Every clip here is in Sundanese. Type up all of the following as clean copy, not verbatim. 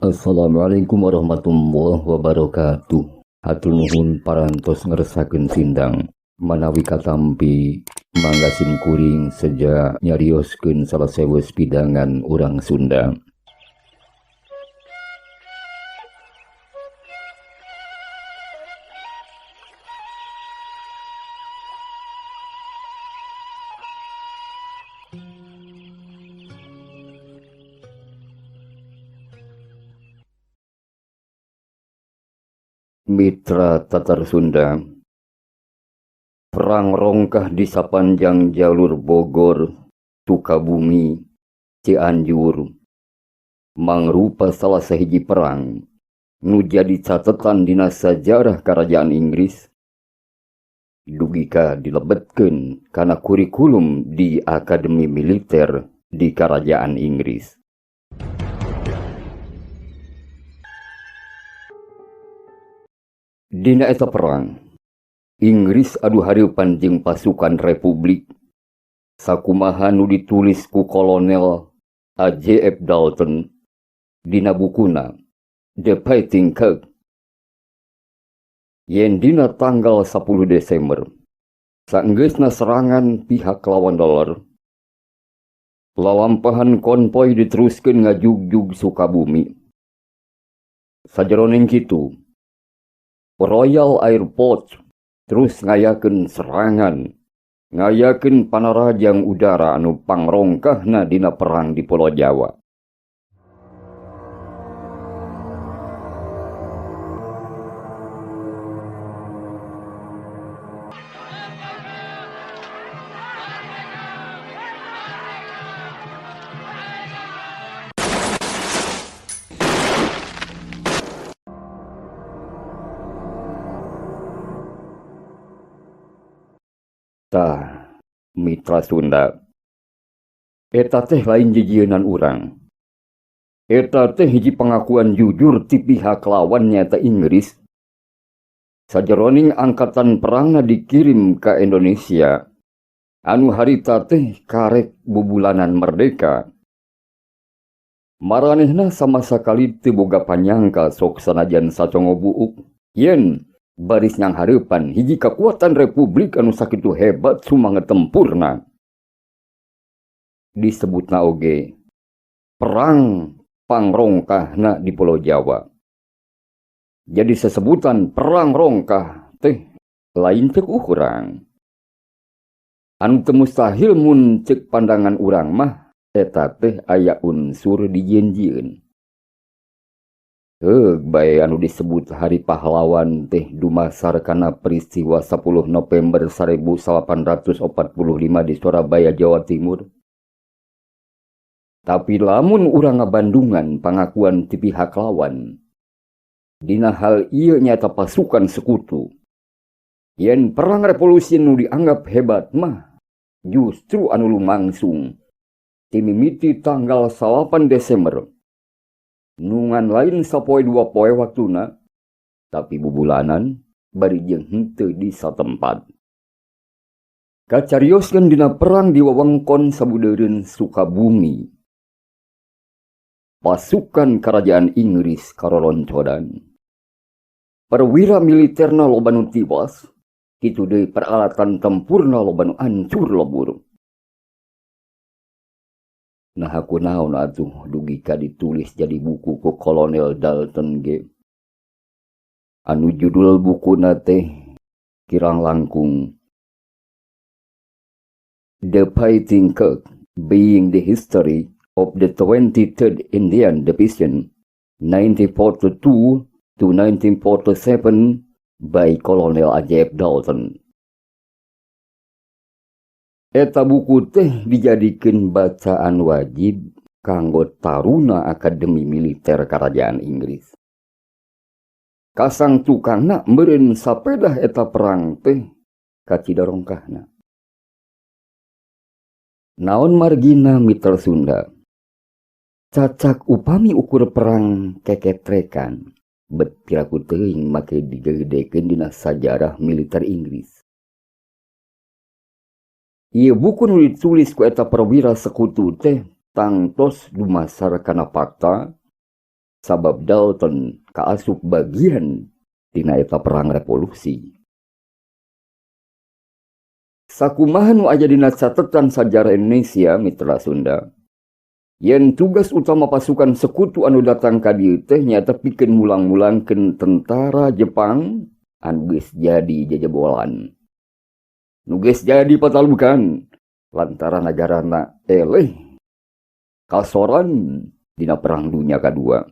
Assalamualaikum warahmatullahi wabarakatuh. Hatur nuhun parantos ngeresakeun Sindang. Manawi katampi, mangga sim kuring seja nyarioskeun salah sewes pidangan urang Sunda. Mitra Tatar Sunda. Perang rongkah di sapanjang jalur Bogor, Sukabumi, Cianjur mangrupa salah sahiji perang nu jadi catetan dina sajarah Kerajaan Inggris, dugika dilebetkeun kana kurikulum di Akademi Militer di Kerajaan Inggris. Dina eta perang, Inggris adu hareupan jeung pasukan Republik. Sakumaha nu ditulis ku Kolonel A.J.F. Dalton dina bukuna The Fighting Cock. Yen dina tanggal 10 Desember, saenggeusna serangan pihak lawan dolar, lalampahan konvoi diteruskeun ngajugjug Sukabumi. Sajeroning kitu, Royal Air Force terus ngayakeun serangan, ngayakeun panarajang udara anu pangrongkahna dina perang di Pulau Jawa. Tah, mitra Sunda. Eta teh lain jijieunan urang. Eta teh hiji pengakuan jujur ti pihak lawan, nyaeta Inggris. Sajeroning angkatan perangna dikirim ke Indonesia, anu harita teh karek bubulanan merdeka. Maranehna sama sakali teu boga panyangka, sok sanajan sacongo buuk, yen baris nyanghareupan hiji kekuatan Republik anu sakitu hebat sumanget tempurna. Disebutna oge perang pangrongkahna di Pulau Jawa. Jadi sesebutan perang rongkah teh lain cek urang. Anu teu mustahil mun cek pandangan urang mah eta teh aya unsur dijieun-jieun. Heug bae, anu disebut Hari Pahlawan teh dumasar kana peristiwa 10 November 1845 di Surabaya, Jawa Timur. Tapi lamun urang ngabandungan pengakuan ti pihak lawan, dina hal ieu nyata pasukan sekutu, yen perang revolusi nu dianggap hebat mah justru anu lumangsung ti mimiti tanggal 8 Desember, nu ngan lain sapoe dua poe waktuna, tapi bubulanan bari jeung henteu di satempat. Kacarioskeun dina perang di wewengkon sabudeureun Sukabumi, pasukan kerajaan Inggris karoloncodan. Perwira militerna loba nu tiwas, kitu deui peralatan tempurna loba nu hancur lebur. Nah, kunaon atuh dugi ka ditulis jadi buku ku Kolonel Dalton ge? Anu judul bukuna teh kirang langkung The Fighting Cock Being the History of the 23rd Indian Division 1942 to 1947 by Colonel A.J.F. Dalton. Eta buku teh dijadikan bacaan wajib kanggo taruna Akademi Militer Kerajaan Inggris. Kasang tukangna meureun sapedah eta perang teh kacida rongkahna. Naon margina, mitra Sunda? Cacak upami ukur perang keketrekan, bet piraku teuing make digedekeun dina sajarah militer Inggris. Ieu buku nu ditulis ku eta perwira sekutu teh tangtos dumasar kana fakta. Sabab Dalton kaasup bagian tina eta perang revolusi. Sakumaha nu aya dina catetan sajarah Indonesia, Mitra Sunda, yen tugas utama pasukan sekutu anu datang ka dieu teh nyaeta pikeun mulang-mulangkeun tentara Jepang anu geus jadi jejebolan. Nu geus jadi patalukan lantaran nagarana eleh kasoran dina Perang Dunya Kadua.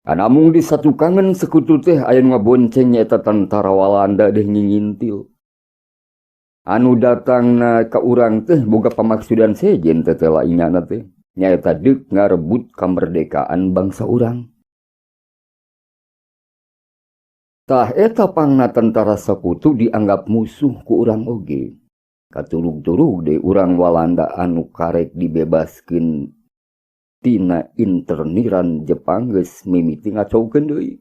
Anamung di satukangan sekutu teh aya nu ngabonceng, nyaeta tentara Walanda deh ngingintil. Anu datangna ka urang teh boga pamaksudan sejen teh lainnya teh nyaeta deuk ngarebut kemerdekaan bangsa urang. Tah eta pangna tentara sekutu dianggap musuh ku urang oge. Katurug-turug deui urang Walanda anu karek dibebaskeun tina interniran Jepang geus mimiti ngacaukeun deui.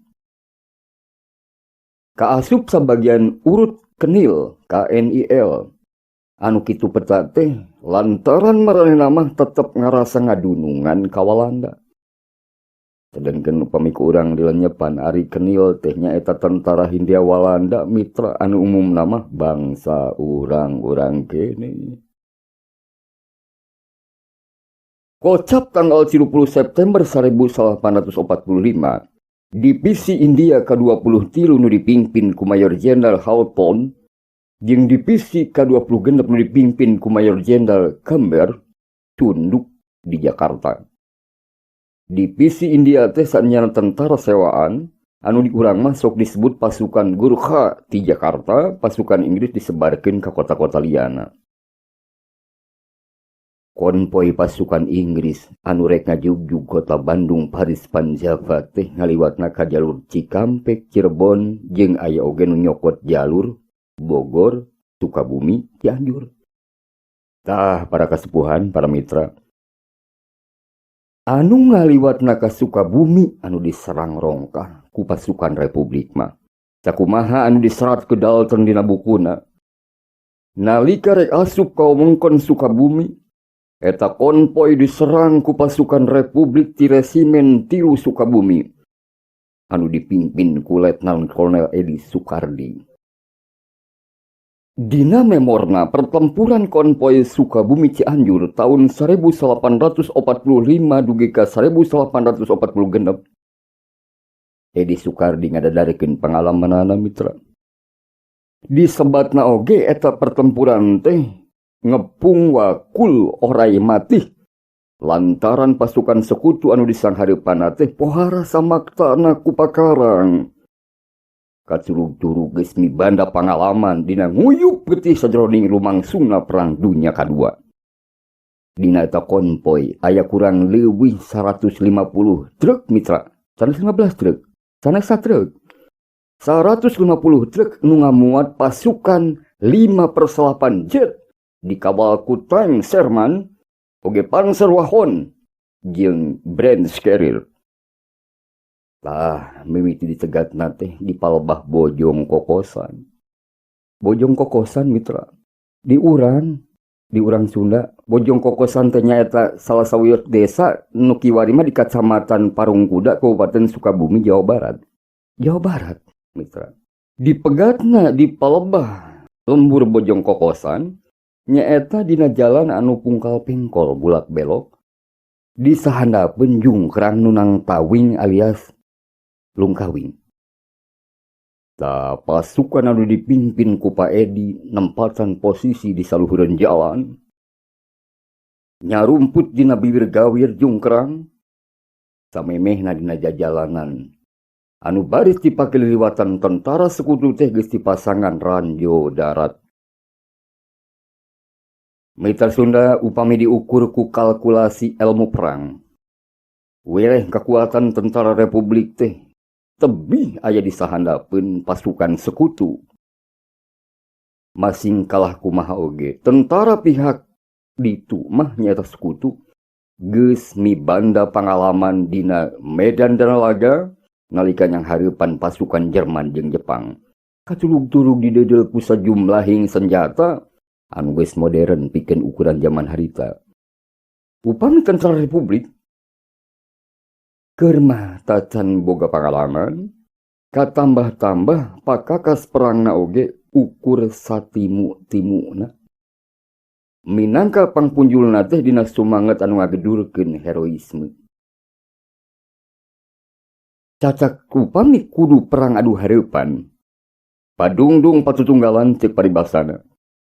Kaasup sabagian urut KNIL, KNIL. Anu kitu peta teh lantaran maranehna mah tetep ngarasa ngadunungan ka Walanda. Sedengkeun upami ku urang dilenyepan, ari KNIL teh nyaeta tentara Hindia Walanda, mitra, anu umumna mah bangsa urang-urang kene. Kocap tanggal 30 September 1845, Divisi India ke-23 nu dipimpin ku Mayor Jenderal Houghton jeung Divisi ke-26 nu dipimpin ku Mayor Jenderal Camber tunduk di Jakarta. Divisi India teh sanyana tentara sewaan anu di urang mah sok disebut pasukan Gurkha di Jakarta, pasukan Inggris disebarkeun ka kota-kota liana. Konvoi pasukan Inggris anu rek ngajugjug kota Bandung Paris Van Java teh ngaliwatna ka jalur Cikampek Cirebon jeung aya oge nu nyokot jalur Bogor Sukabumi Cianjur. Tah para kasepuhan, para mitra, anu ngaliwatna ka Sukabumi anu diserang rongkah ku pasukan Republik mah. Sakumaha anu diserat ke Dalton dina bukuna. Nalika rek asup ka wewengkon Sukabumi, eta konvoi diserang ku pasukan Republik ti Resimen 3 Sukabumi anu dipimpin ku Letnan Kolonel Edi Sukardi. Dina memorna pertempuran konvoi Sukabumi Cianjur tahun 1845 dugi ka 1846, Edi Sukardi ngadadarekeun pengalamanana, mitra. Disebatna oge eta pertempuran teh ngepung wakul oray mati lantaran pasukan sekutu anu disanghareupanna teh pohara samaktana ku pakarang. Kacurug-curug geus mibanda pangalaman dina nguyup getih sajroning lumangsungna Perang Dunya Kadua. Dina eta konvoi aya kurang leuwih 150 truk, mitra, 115 truk, sanes truk. 150 truk nu ngamuat pasukan 5/8 jet dikawal ku tank Sherman oge Panzerwachhund jeung Bren Carrier. Tah mimiti dicegatna teh di palebah Bojong Kokosan. Bojong Kokosan, mitra, di urang Sunda Bojong Kokosan teh nyaeta salah sawios desa nu kiwari mah di Kacamatan Parung Kuda, Kabupaten Sukabumi, Jawa Barat. Jawa Barat, mitra. Dipegatna di palebah lembur Bojong Kokosan nyaeta dina jalan anu pungkal pengkol bulak belok di sahandapeun jungkrang nu nangtawing alias lungkawing. Tah pasukan anu dipimpin ku Pak Edi nempatan posisi di saluhureun jalan, nyarumput dina bibir gawir jungkrang samemehna dina jajalanan anu baris dipake liliwatan tentara sekutu teh geus dipasangan ranjo darat. Mitra Sunda, upami diukur ku kalkulasi ilmu perang, weleh kekuatan tentara Republik teh tebih aya di sahandapeun pasukan sekutu. Masing kalah kumaha oge, tentara pihak ditu mah nyaeta sekutu geus mibanda pangalaman dina medan dana laga nalika nyanghareupan pasukan Jerman jeung Jepang. Kaculug-turug dideudeul ku sajumlahing senjata anu geus modern pikeun ukuran zaman harita. Upami tentara Republik Keur mah tacan boga pangalaman, katambah-tambah pakakas perangna oge ukur satimu-timuna. Minangka pangpunjulna teh dina sumanget anu ngagedurkeun heroisme. Cacak upami kudu perang adu hareupan. Padungdung patutunggalan ceuk paribasana.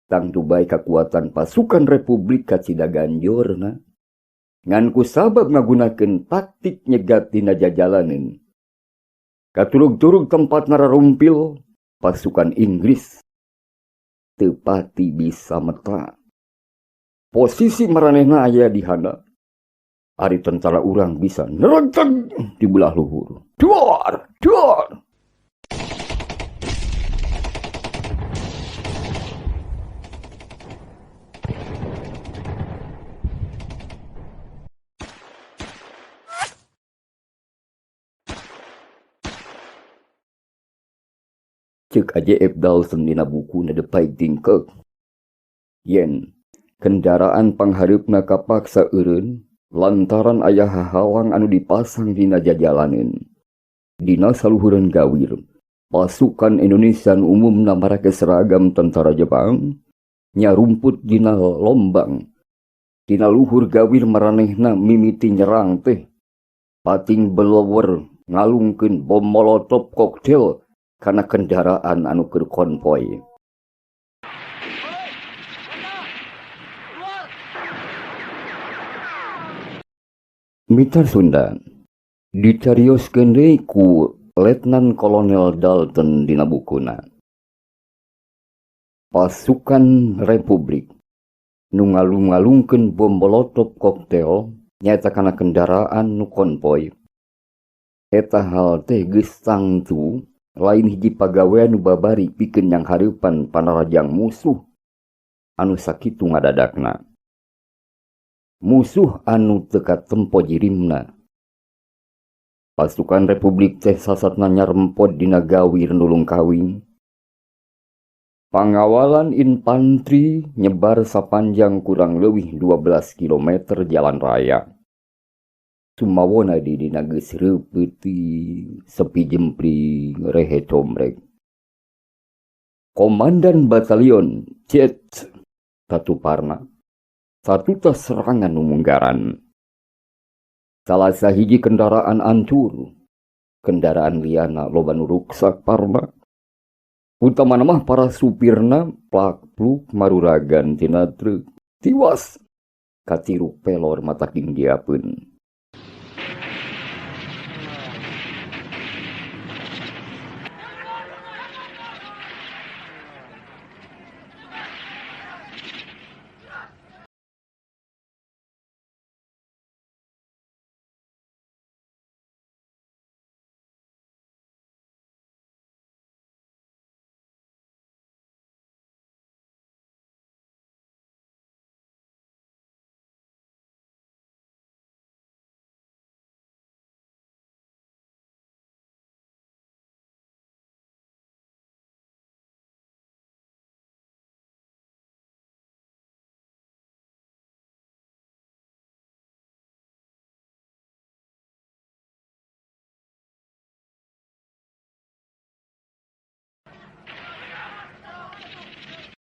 Tangtu bae kakuatan pasukan Republik kacida ganjorna. Ngan kusabab ngagunakeun taktik nyegat dina jajalaneun. Katurug-turug tempat nararumpil, pasukan Inggris teu pati bisa meta. Posisi maranehna aya di handap. Ari tentara urang bisa neregteg di belah luhur. Duar, duar. Ceuk AJF Dalton dina bukuna The Fighting Cock. Yen kendaraan panghareupna kapaksa eureun lantaran aya hahalang anu dipasang dina jajalaneun. Dina saluhureun gawir, pasukan Indonesia nu umumna marake seragam tentara Jepang nyarumput dina lombang. Dina luhur gawir maranehna mimiti nyerang teh pating belewer ngalungkeun bom molotov koktail kana kendaraan anu keur konvoy. Mitra Sunda dicarioskeun deui ku Letnan Kolonel Dalton dina bukuna. Pasukan Republik nu ngalung-ngalungkeun bom molotov koktail nyaeta kana kendaraan nu konvoy. Eta hal teh geus tangtu lain hiji pagawean nu babari pikeun nyanghareupan panarajang musuh anu sakitu ngadadakna. Musuh anu teu katempo jirimna. Pasukan Republik teh sasatna nyarempod dina gawir nulung kawing. Pangawalan infanteri nyebar sapanjang kurang leuwih 12 kilometer jalan raya. Sumawona di dina geus reupeuteuing, sepi jempling, rehe comreg. Komandan batalion Jet Katuparna satutas serangan nu munggaran. Salah sahiji kendaraan ancur, kendaraan liana loba nu ruksak parma. Utamana mah para supirna plak-pluk maruragan tina truk tiwas katiruk pelor mata tinggiapeun.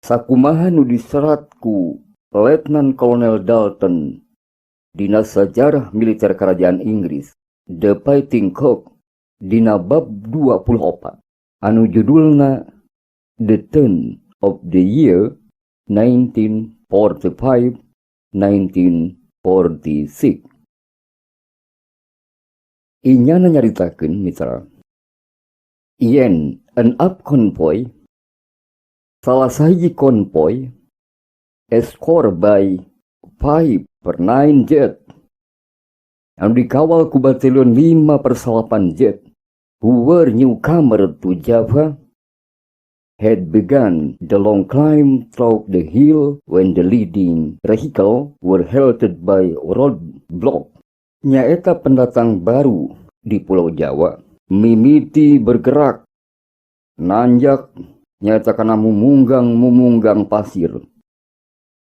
Sakumaha nu diserat ku Letnan Kolonel Dalton dina Sajarah Militer Kerajaan Inggris The Fighting Cock dina bab 24 anu judulna The Turn of the Year 1945-1946. Inyana nyaritakeun mitra yen an up convoy salah sahiji konvoy escort by 5/9 jet anu dikawal ku batalion 5/8 jet who were newcomer to Java had begun the long climb through the hill when the leading vehicle were halted by roadblock. Nyaeta pendatang baru di Pulau Jawa mimiti bergerak nanjak nyaeta kana mumunggang-mumunggang pasir.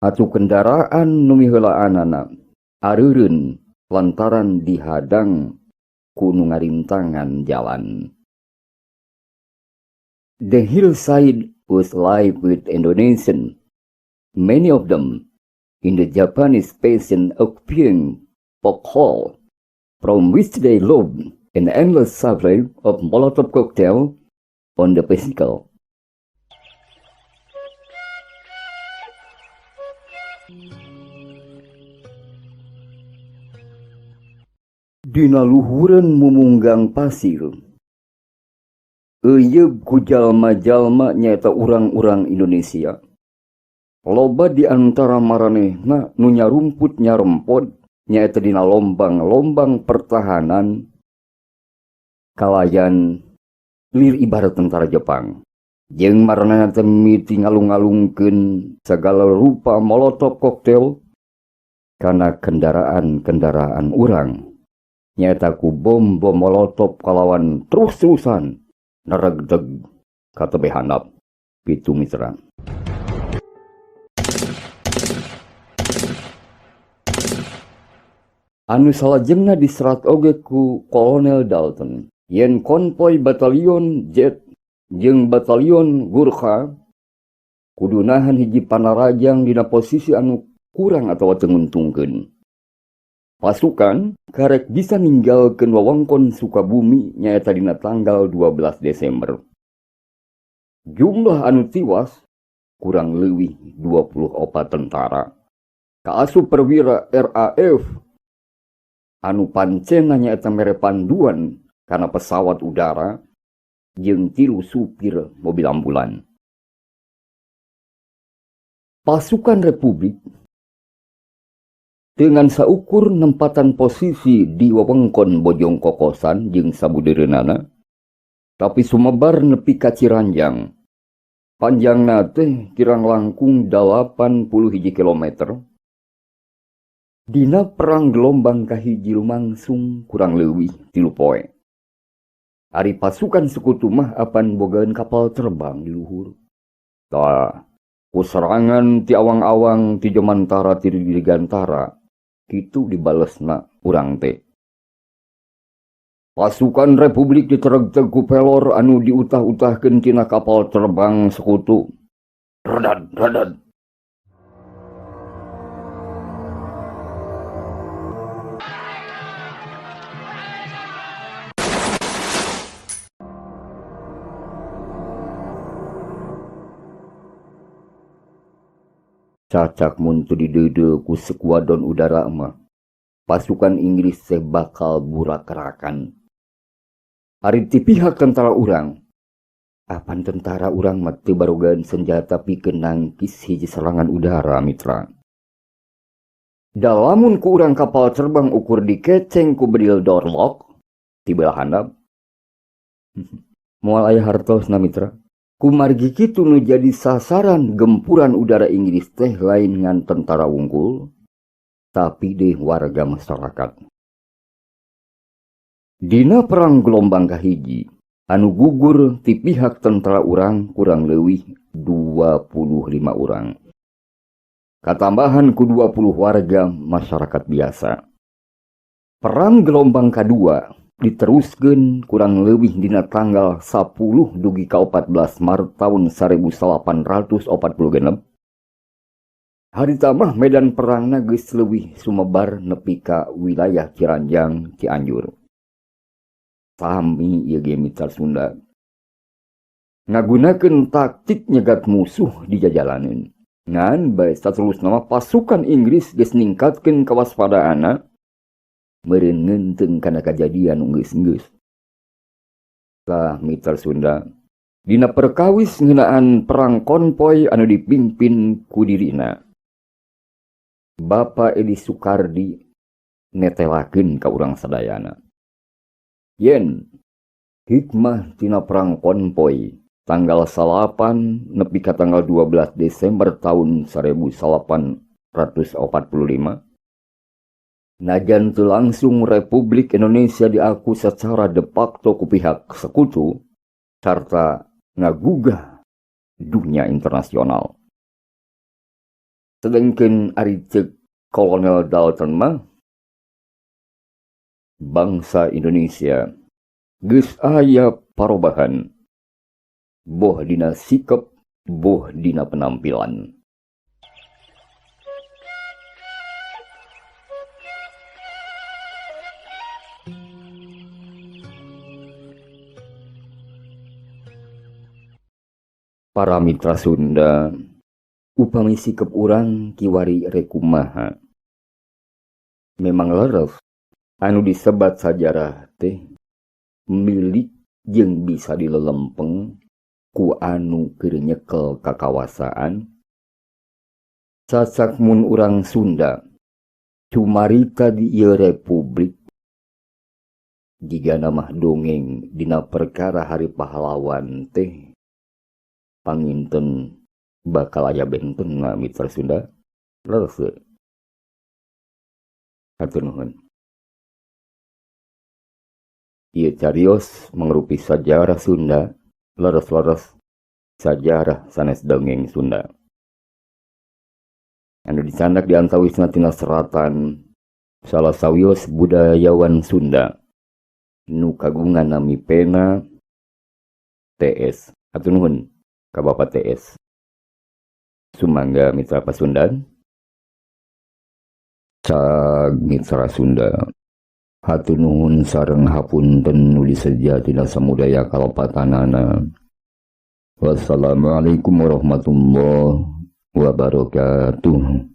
Atuh kendaraan nu miheulaanana areureun lantaran dihadang Ku nu ngarintangan jalan. The hillside was alive with Indonesian, many of them in the Japanese peasant occupying foxhole, from which they lobbed an endless supply of Molotov cocktail on the vehicle. Dina luhureun mumunggang pasir, euyeub ku jalma-jalma nyaeta urang-urang Indonesia. Loba di antara maranehna nu nyarumput nyarempod nyaeta dina lombang-lombang pertahanan kalayan lir ibarat tentara Jepang. Jeung maranehna teh mimiti ngalung-ngalungkeun sagala rupa molotov koktail kana kendaraan-kendaraan urang. Nyaeta ku bom-bom molotov kalawan terus-terusan neregdeg ka tebih handap. Kitu mitra. Anu salajengna diserat oge ku Kolonel Dalton yen konvoi batalion Jet jeung batalion Gurkha kudu nahan hiji panarajang dina posisi anu kurang atawa teu nguntungkeun. Pasukan karek bisa ninggalkeun wewengkon Sukabumi nyaeta dina tanggal 12 Desember. Jumlah anu tiwas kurang leuwih 24 tentara. Kaasup perwira RAF anu pancena nyaeta mere panduan kana pesawat udara jeung 3 supir mobil ambulan. Pasukan Republik dengan saukur nempatan posisi di wewengkon Bojong Kokosan jeung sabudeureunana, tapi sumebar nepi ka Ciranjang. Panjangna teh kirang langkung 81 kilometer. Dina perang gelombang kahiji lumangsung kurang leuwih 3 poe. Ari pasukan sekutu mah apan bogaeun kapal terbang di luhur. Tah, ku serangan ti awang-awang ti Jomantara ti Dirgantara, kitu dibalesna urang teh. Pasukan Republik diteregteg ku pelor anu diutah-utahkeun tina kapal terbang sekutu. Radad, radad. Cacak mun teu dideudeuh ku sekuadron udara mah, pasukan Inggris teh bakal burakrakan. Ari ti pihak tentara urang, apan tentara urang mah teu barogaan senjata pikeun nangkis hiji serangan udara mitra. Da lamun ku urang kapal terbang ukur dikeceng ku bedil dorlok ti belah handap, moal aya hartosna mitra. Kumargi kitu nu jadi sasaran gempuran udara Inggris teh lain ngan tentara wungkul, tapi deh warga masyarakat. Dina perang gelombang kahiji, anu gugur ti pihak tentara urang kurang leuwih 25 urang. Katambahan ku 20 warga masyarakat biasa. Perang gelombang kadua diteruskeun kurang leuwih dina tanggal 10 dugi ka 14 Maret tahun 1846. Harita mah medan perangna geus leuwih sumebar nepi ka wilayah Ciranjang, Cianjur. Sami ieu ge mitra Sunda. Ngagunakeun taktik nyegat musuh di jajalaneun. Ngan bae saterusna mah pasukan Inggris geus ningkatkeun kawaspadaanna meureun ngeunteung kana kajadian nu geus-geus. Tah mitra Sunda, dina perkawis ngeunaan perang konvoi anu dipimpin ku dirina, Bapak Edi Sukardi netelakeun ka urang sadayana. Yen hikmah tina perang konvoi tanggal 9 nepi ka tanggal 12 Desember tahun 1845, najan teu langsung Republik Indonesia diaku secara de facto ku pihak sekutu sarta ngagugah dunia internasional. Sedengkeun ari ceuk Kolonel Dalton mah Bangsa Indonesia geus aya parobahan, boh dina sikep, boh dina penampilan. Para mitra Sunda, upami sikep urang kiwari rek kumaha? Memang leres anu disebat sajarah teh milik jeung bisa dilelempeng ku anu keur nyekel kakawasaan. Cacak mun urang Sunda cumarita di ieu republik, jigana mah dongeng dina perkara Hari Pahlawan teh panginten bakal aya bentenna, mitra Sunda. Leres teu? Hatur nuhun. Ieu carios mangrupi sajarah Sunda, leres-leres sajarah sanes dongeng Sunda. Anu dicandak di antawisna tina seratan salah sawios budayawan Sunda nu kagungan nami pena TS. Hatur nuhun ka Bapak TS. Sumangga, mitra Pasundan. Cag, mitra Sunda. Hatur nuhun sareng hapunten nu diseja tina samudaya kalepatanana. Wassalamualaikum warahmatullahi wabarakatuh.